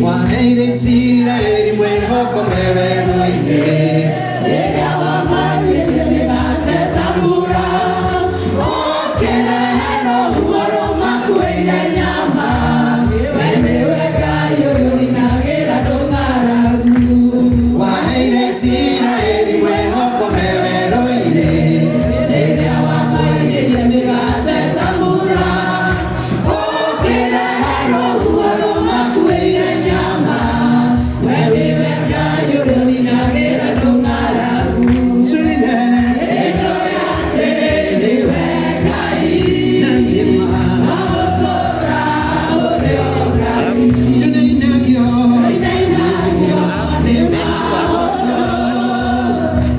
Waheire Isiraeli mwĩhoko me werũ-inĩ. Rĩrĩa wamaririe mĩgate ta mbura, ũkĩrehe rũhuho rũmakuĩire nyama. We nĩwe Ngai ũrĩa ũrinagĩra ndũng'aragu. Waheire Isiraeli mwĩhoko me werũ-inĩ. Rĩrĩa wamaririe mĩgate ta mbura, ũkĩrehe rũhuho rũmakuĩire nyama. We nĩwe Ngai ũrĩa ũrinagĩra ndũng'aragu. Tuine. Nĩnjũĩ atĩ nĩwe Ngai. Na nĩ ma. Wa gũtũũra ũrĩ o Ngai. Tũinainagio. Tũinainagio nĩ maũndũ.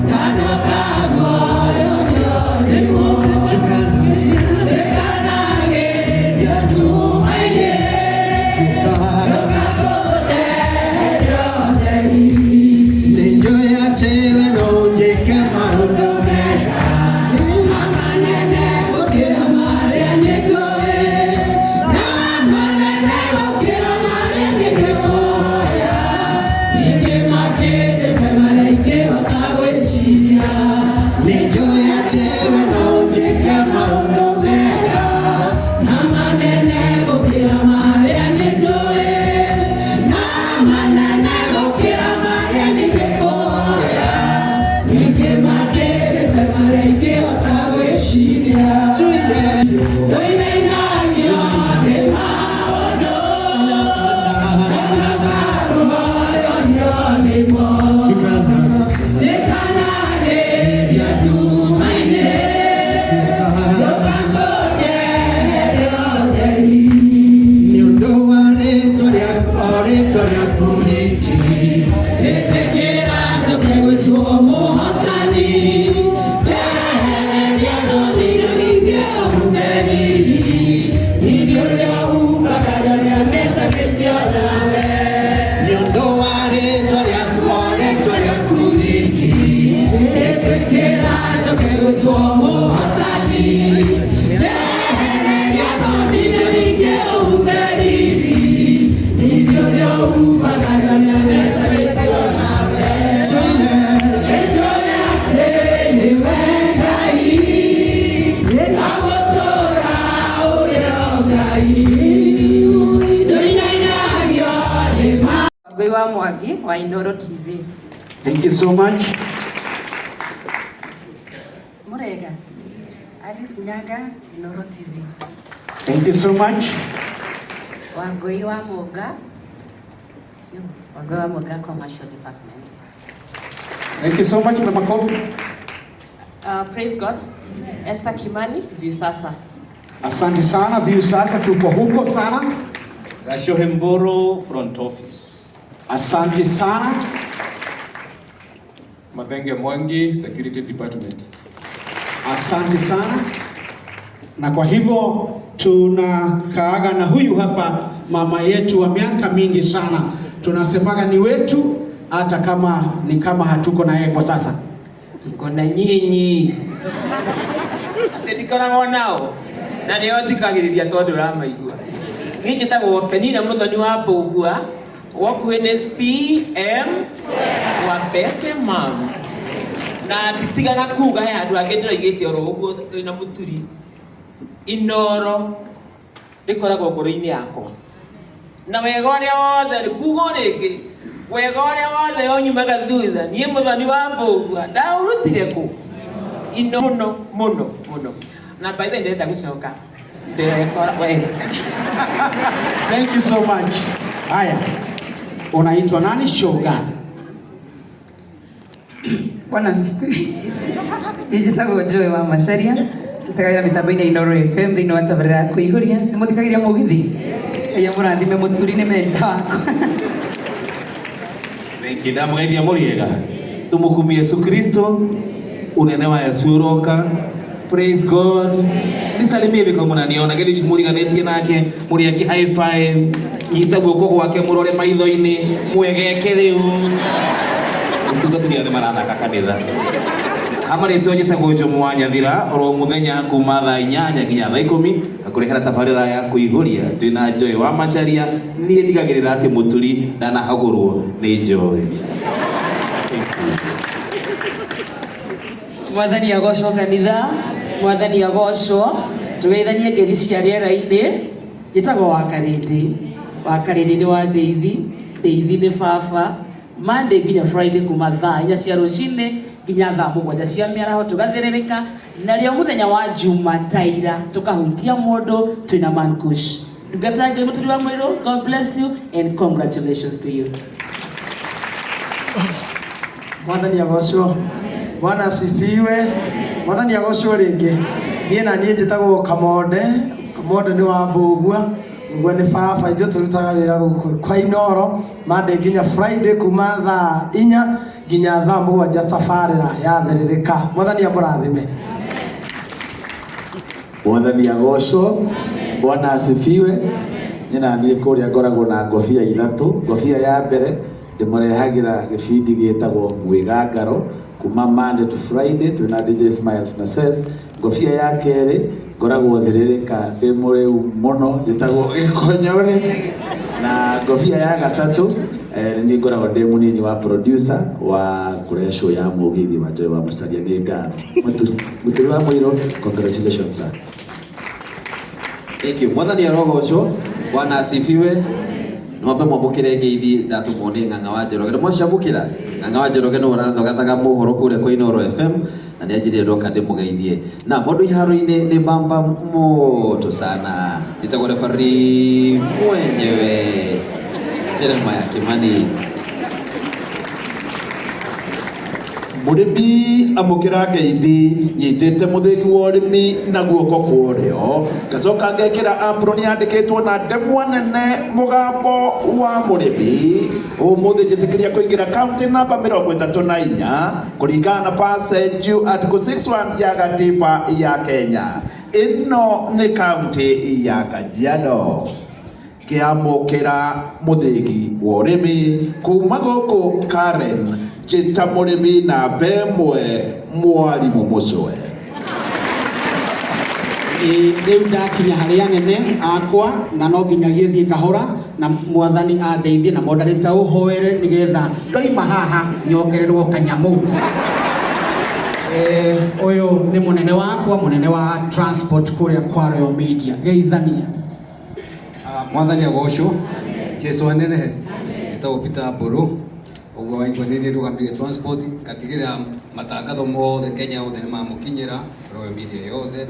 Kanua ka muoyo nĩmo. Tukanagĩrio nduma-inĩ. Ndũgakũrehere ũtheri. Nĩnjũĩ atĩ we no ũnjĩke maũndũ mega. Na manene gũkĩra marĩa nĩtũĩ. Na manene gũkĩra marĩa nĩngĩkũhoya. Ningĩ makĩrĩte marĩa ingĩhota gwĩciria. Nĩnjũĩ atĩ we no ũnjĩke maũndũ mega. Na manene gũkĩra marĩa nĩtũĩ. Na manene gũkĩra marĩa ningĩkũhoya. Ningĩ makĩrĩte marĩa ingĩhota gwĩciria. Tũinainagio nĩ maũndũ. Nĩmo. Tukanagĩria nduma-inĩ. Ndũgakũrehere ũtheri. Nĩ ũndũ wa rĩtwa rĩaku, o rĩtwa rĩaku riki. Ĩtĩkĩra njũke gwĩtwo mũhotani. Njehereria thoni na ningĩ ũhume riri. Riri ũrĩa umaga rĩrĩa ndetanĩtio nawe. Nĩ ũndũ wa rĩtwa rĩaku, o rĩtwa rĩaku riki. Ĩtĩkĩra njũke gwĩtwo mũhotani. Njehereria thoni na ningĩ ũhume riri. Riri ũrĩa umaga rĩrĩa ndetanĩtio nawe. Nĩnjũĩ atĩ nĩwe Ngai. Na gũtũũra ũrĩ o Ngai. Tũinainagio nĩ ma Wangui wa Mwangi wa Inoro TV. Thank you so much. Murega. Alice Nyaga, Inoro TV. Thank you so much. Wangui wa Muga. Wangui wa Muga Commercial Department. Thank you so much. Na makofi. Praise God. Esther Kimani, Viusasa. Asante sana. Viusasa tuko huko sana. Gashohe Mboro, front office. Asante sana. Mathenge Mwangi, Security Department. Asante sana. Na kwa hivyo tunakaaga na huyu hapa mama yetu wa miaka mingi sana, tunasemaga ni wetu hata kama ni kama hatuko na yeye kwa sasa. Tuko na nyinyi atĩ ndikoragwo nao na nĩo thikagĩrĩria tondũ ũramaigua. Niĩ njĩtagwo Penina Mũthoni wa Mbũgua, wokuhĩ nĩ PM wa Bete Mam, na nditigaga kuga he handũ hangĩ ndĩroigĩte oro ũguo twĩna mũturi. Inoro rĩkoragwo ngoro-inĩ yakwa na wega ũrĩa wothe kuga o rĩngĩ, wega ũrĩa wothe ũnyumaga thutha, niĩ Mũthoni wa Mbũgua ndaũrutire kũ ino mũno mũno mũno. Na by the way, ndĩrenda gũcoka ndĩrekora we. Thank you so much. Haya, unaitwa nani? Shoga. Bwana asifiwe. Njĩtagwo Joy wa Macharia, ndutagĩra mĩtambo-inĩ ya Inoro FM thĩinĩ wa tabarĩra ya kũihũria. Nĩ mũthikagĩria mũgithi? Aya mũrathime mũturi nĩ menta wakwa. Thank you. Ndamũgeithia mũrĩega. Tumukumie Yesu Kristo, unene wa Yesu uroka. Praise God. Nisalimie viko munaniona gethi muriganĩtie nake mũrĩ high five. Nyita guoko gwake mũrore maitho-inĩ, mwegeke rĩu. Mũtungatĩri aya nĩ marathaka kanitha. Amarĩtwo njĩtagwo Jomo wa Nyathira oro mũthenya kuma thaa 8 nginya thaa 10 ngakũrehera tabarĩra ya kũihũria twĩna Joy wa Macharia. Niĩ ndigagĩrĩra atĩ mũturi ndanahagũrwo nĩ Joy. Mwathani agocwo kanitha, mwathani agocwo, tugeithanie ngeithi cia rĩera-inĩ. Njĩtagwo wa Karĩndĩ, wa Karĩndĩ nĩ wa Ndeithi, Ndeithi nĩ baba. Monday nginya Friday kuma thaa 4 cia rũcinĩ nginya thaa 7 cia mĩaraho tũgathĩrĩrĩka, narĩo mũthenya wa Juma taira tũkahutia mũndũ twĩna Mankush. Ndungata ya Ngai Mũturi wa Mũirũ, God bless you and congratulations to you. Mwathani agocwo. Bwana asifiwe. Mwathani agocwo rĩngĩ. Niĩ na niĩ njĩtagwo Kamonde. Kamonde nĩ wa Mbũgua. Mbũgua nĩ baba. Ithuĩ tũrutaga wĩra gũkũ kwa Inooro Monday nginya Friday kuma thaa 4 nginya thaa 7 tabarĩra ya thĩrĩrĩka. Mwathani amũrathime. Mwathani agocwo. Bwana asifiwe. Niĩ na niĩ kũrĩa ngoragwo na ngobia ithatũ. Ngobia ya mbere ndĩmũrehagĩra gĩbindi gĩtagwo Mwĩgangaro kuma Monday to Friday twĩna DJ Smiles na Ses. Ngobia ya kerĩ ngoragwo thĩrĩrĩka ndĩ mũrĩu mũno njĩtagwo Gĩkonyore. Na ngobia ya gatatũ nĩ ngoragwo ndĩ mũnini wa producer wa kũrehe show ya mũgithi wa Joy wa Macharia. Nĩ ngatho. Mũturi wa Mũirũ, congratulations sir. Thank you. Mwathani arogocwo. Bwana asifiwe. Mwambe mwamũkĩre ngeithi ndatũmwo nĩ Ng'ang'a wa Njoroge. Nĩ mwacamũkĩra? Ng'ang'a wa Njoroge nĩwe ũrathogathaga mohoro kũrĩa kwa Inooro FM na nĩ anjĩrire ndoka ndĩmũgeithie. Na mũndũ iharo-inĩ nĩ bamba moto sana. Njĩtagwo referee mwenyewe Jeremiah Kimani. Mũrĩmi amũkĩra ngeithi nyitĩte mũthĩgi wa ũrĩmi na guoko kwa ũrĩo, ngacoka ngekĩra apron yandĩkĩtwo na ndemwa nene mũgambo wa mũrĩmi. Ũmũthĩ njĩtĩkĩria kũingĩra kaunti namba 34 kũringana na passage article 61 ya gatiba ya Kenya. Ĩno nĩ kaunti ya Kajiado. Ngĩamũkĩra mũthĩgi wa ũrĩmi kuma gũkũ Karen, njĩta mũrĩmi namba 1 mwarimũ Mũcwe. Rĩu ndakinya harĩ anene akwa na no nginyagie thiĩ kahora na mwathani andeithie na moderator ũhoere nĩgetha ndoima haha nyongererwo kanyamũ. Ũyũ nĩ mũnene wakwa, mũnene wa transport kũrĩa kwa Royal Media. Geithania. Mwathani agocwo. Jesu anenehe. Njĩtagwo Peter Mbũrũ. Ũguo waigua nĩ niĩ ndũgamĩrĩire transport, ngatigĩrĩra matangatho mothe Kenya yothe nĩ mamũkinyĩra, Royal Media yothe,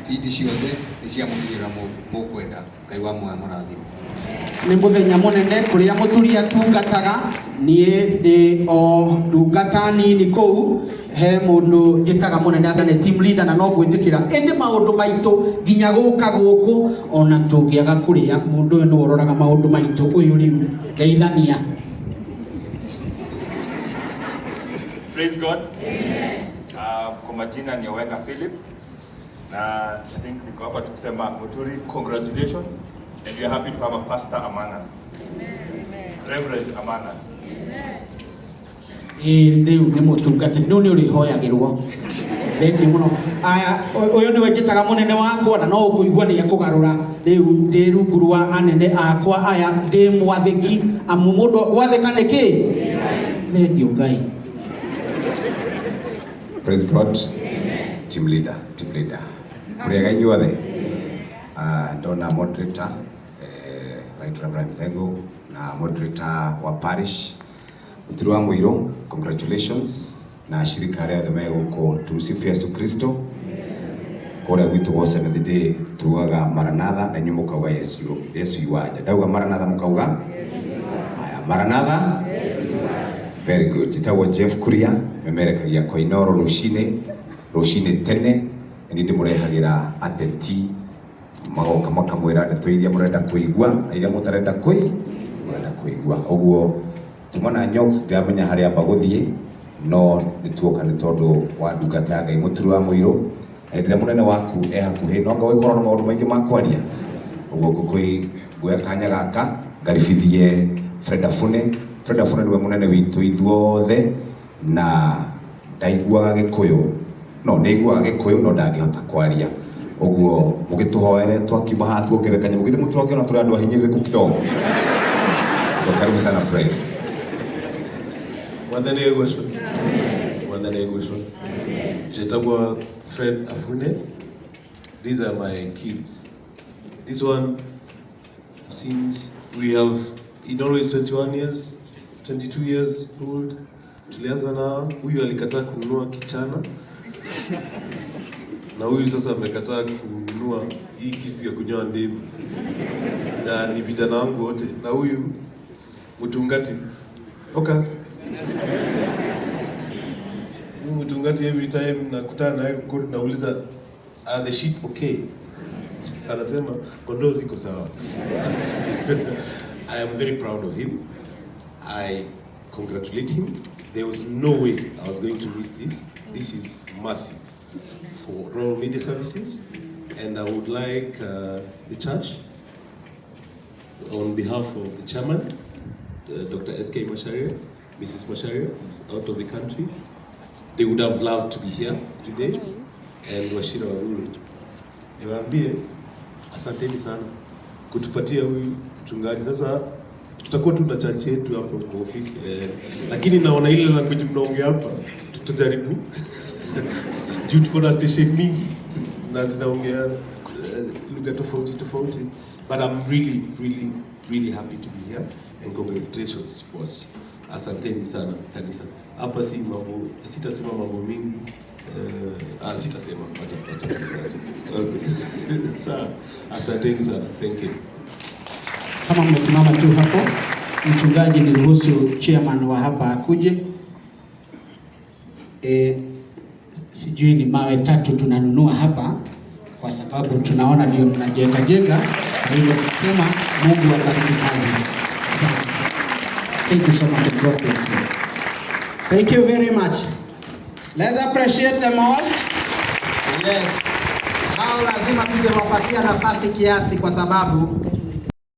ibindi ciothe nĩ ciamũkinyĩra mũkwenda. Ngai wa muoyo amũrathime. Nĩ mũthenya mũnene kũrĩa mũturi atungataga. Niĩ ndĩ o ndungata nini kũu, he mũndũ njĩtaga mũnene anga nĩ team leader na no ngwĩtĩkĩra, ĩndĩ maũndũ maitũ nginya gũka gũkũ ona tũngĩaga kũrĩa, mũndũ ũyũ nĩwe ũroraga maũndũ maitũ. Ũyũ rĩu geithania. Praise God. Kwa majina ni Owenga Philip na I think niko hapa tukusema Muturi, congratulations, and we are happy to have a pastor among us. Amen. Reverend among us. Rĩu nĩ mũtungatĩri, rĩu nĩ ũrĩhoyagĩrwo. Thengiũ mũno. Aya, ũyũ nĩwe njĩtaga mũnene wakwa na no ũkũigua nĩ ekũgarũra. Rĩu ndĩ rungu rwa anene akwa aya, ndĩ mwathĩki, amu mũndũ gwathĩka nĩ kĩ? Thengiũ Ngai. Praise God. Team leader, team leader. Mũrĩega inyuothe. Ndona moderator, Right Reverend Mthengo na moderator wa parish Mũturi wa Mũirũ, congratulations na ashirika arĩa othe me gũkũ. Tumsifu Yesu Kristo. Kũrĩa gwitũ gwa Seventh Day tugaga Maranatha na inyuĩ mũkauga Yesu, Yesu iwaja. Ndauga Maranatha mũkauga? Haya, Maranatha? Very good. Njĩtagwo Jeff Kuria, memerekagia kwa Inooro rũcinĩ, rũcinĩ tene, nĩ ndĩmũrehagĩra ateti magoka makamwĩra ndeto iria mũrenda kũigua na iria mũtarenda mũrenda kũigua. Ũguo tuma na Nyox ndiramenya harĩa amba gũthiĩ, no nĩ tuoka nĩ tondũ wa ndungata ya Ngai Mũturi wa Mũirũ. Na hĩndĩ ĩrĩa mũnene waku e hakuhĩ, no anga ũgĩkorwo na maũndũ maingĩ ma kwaria. Ũguo nguoya kanya gaka Ngaribithie Fred Afune. Fred Afune niwe munene witũ ithuothe na ndaiguaga Gĩkũyũ, no nĩaiguaga Gĩkũyũ no ndangĩhota kwaria. Ũguo mũgĩtũhoere twakiuma haha tuongerere kanyamũ githĩ mũtũrakĩona tũrĩ andũ ahinyĩrĩrĩku kidogo. Karibu sana Fred. Mwathani agocwo. Mwathani agocwo. Njĩtagwo Fred Afune. These are my kids. This one, since we have, Inoro is 21 years, 22 years old. Tulianza na huyu alikataa kununua kichana na huyu sasa amekataa kununua hii kitu ya kunyoa ndevu, na ni vijana wangu wote, na huyu mtungati okay. Huyu mtungati every time nakutana naye koti nauliza, are the sheep okay? Anasema kondoo ziko sawa. I am very proud of him. I congratulate him. There was no way I was going to miss this. This is massive for Royal Media Services, and I would like the church, on behalf of the chairman, Dr. S.K. Macharia, Mrs. Macharia is out of the country. They would have loved to be here today, and Wachira Waruru. Niwaambie asanteni sana kutupatia huyu mchungaji. Sasa tutakuwa tu na church yetu hapo kwa ofisi lakini naona ile language mnaongea hapa, tutajaribu juu tuko na station mingi na zinaongea lugha tofauti tofauti, but I'm really really really happy to be here and congratulations boss. Asanteni sana kanisa. Hapa si mambo, sitasema mambo mingi. Sitasema, acha acha acha. Okay. Sawa. Asanteni sana. Thank you. Kama mmesimama tu hapo, mchungaji, niruhusu chairman wa hapa akuje. Sijui ni mawe tatu tunanunua hapa kwa sababu tunaona ndio mnajenga jenga. Kwa hivyo tunasema Mungu abariki kazi. Asante sana. Thank you so much and God bless you. Thank you very much. Let's appreciate them all. Yes. Hao lazima tungewapatia nafasi kiasi kwa sababu